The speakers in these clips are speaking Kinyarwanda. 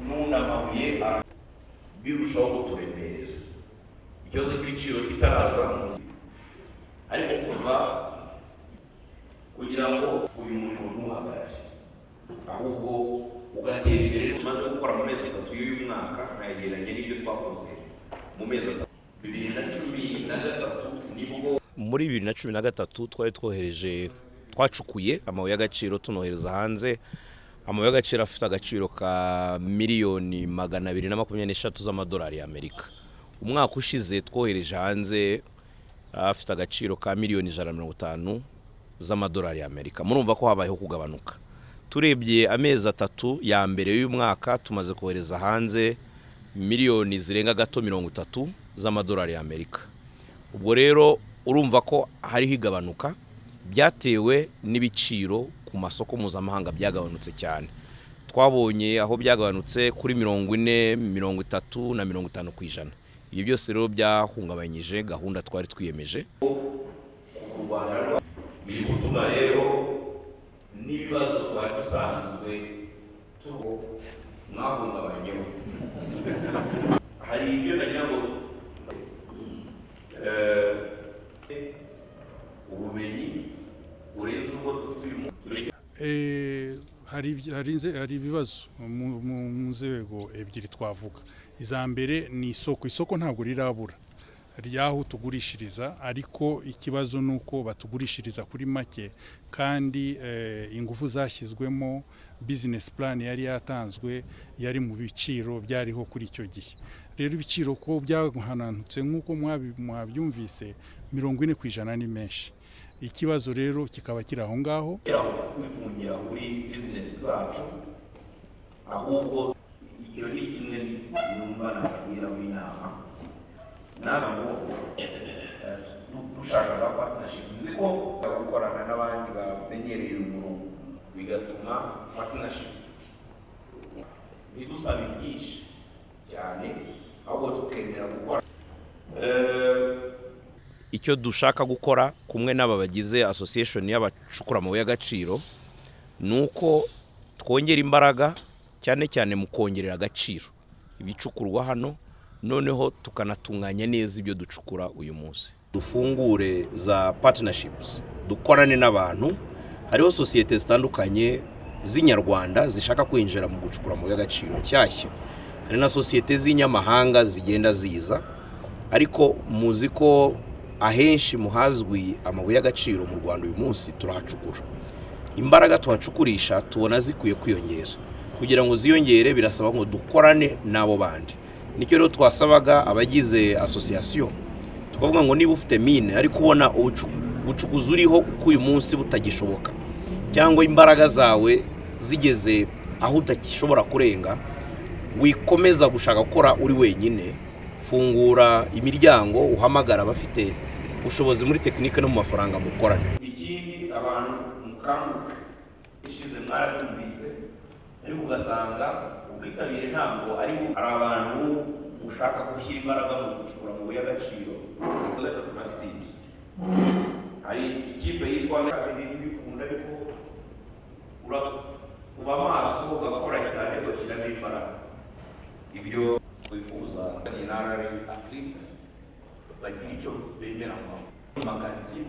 N'undi amabuye birushaho kuturemereza. Ikibazo cy'ibiciro kitarazamuka, ariko kuva kugira ngo uyu murimo ntuhagarare, ahubwo ugatera imbere. Tumaze gukora mu mezi 3 y'uyu mwaka, nkayegeranya n'ibyo twakoze mu mezi 3 2013, nibwo muri 2013 twari twohereje, twacukuye amabuye y'agaciro, tunohereza hanze amabuye y'agaciro afite agaciro ka miliyoni 223 z'amadolari y'Amerika. Umwaka ushize twohereje hanze afite agaciro ka miliyoni 150 z'amadolari y'Amerika. Murumva ko habayeho kugabanuka. Turebye amezi 3 ya mbere y'uyu mwaka, tumaze kohereza hanze miliyoni zirenga gato 30 z'amadolari y'Amerika. Ubwo rero urumva ko hariho igabanuka byatewe n'ibiciro ku masoko mpuzamahanga byagabanutse cyane. Twabonye aho byagabanutse kuri 40, 30 na 50%. Ibyo byose rero byahungabanyije gahunda twari twiyemeje. U Rwanda biri gutuma rero n'ibibazo twari dusanzwe mwahungabanyeho. Hari ibyo nagira ngo ubumenyi burenze ubwo dufite uyu munsi. Hari ibibazo mu nzego ebyiri twavuga. Iza mbere ni isoko. Isoko ntabwo rirabura ryaho tugurishiriza, ariko ikibazo ni uko batugurishiriza kuri make, kandi ingufu zashyizwemo, business plan yari yatanzwe yari mu biciro byariho kuri icyo gihe. Rero ibiciro ko byahanantutse nk'uko mwabyumvise, 40% ni menshi. Ikibazo rero kikaba kiri aho ngaho. Kwifungira kuri bizinesi zacu, ahubwo icyo ni kimwe numva nababwiraho inama ntabwo dushaka za partnership. Nzi ko gukorana n'abandi bamenyereye uyu murongo bigatuma partnership ntidusaba byinshi cyane, ahubwo tukemera gukora. Icyo dushaka gukora kumwe n'aba bagize association y'abacukura amabuye y'agaciro ni uko twongera imbaraga, cyane cyane mu kongerera agaciro ibicukurwa hano, noneho tukanatunganya neza ibyo ducukura uyu munsi. Dufungure za partnerships, dukorane n'abantu. Hariho sosiyete zitandukanye z'inyarwanda zishaka kwinjira mu gucukura amabuye y'agaciro nshyashya, hari na sosiyete z'inyamahanga zigenda ziza, ariko muzi ko ahenshi mu hazwi amabuye y'agaciro mu Rwanda uyu munsi turahacukura. Imbaraga tuhacukurisha tubona zikwiye kwiyongera. Kugira ngo ziyongere birasaba ngo dukorane n'abo bandi. Nicyo rero twasabaga abagize association, tukavuga ngo niba ufite mine ariko ubona ubucukuzi uriho ko uyu munsi butagishoboka, cyangwa imbaraga zawe zigeze aho udashobora kurenga, wikomeza gushaka gukora uri wenyine. Fungura imiryango, uhamagara abafite ubushobozi muri tekinike no mu mafaranga, mukorane. Ikindi, abantu mukanguke. Ishize mwarabyumvise, ariko ugasanga ubwitabire ntabwo ari. Hari abantu ushaka gushyira imbaraga mu gucukura amabuye y'agaciro. Gatatu turatsinze. Hari ikipe yitwa kabiri ntibikunda, ariko uba maso, ugakora cyane, ugashyiramo imbaraga. Ibyo twifuza ni RRA, at least bagira icyo bemera mu makaritsiye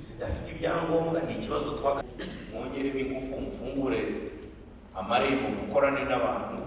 zidafite ibyangombwa. Ni ikibazo twaga. Mwongeremo ingufu, mufungure amarembo, mukorane n'abantu.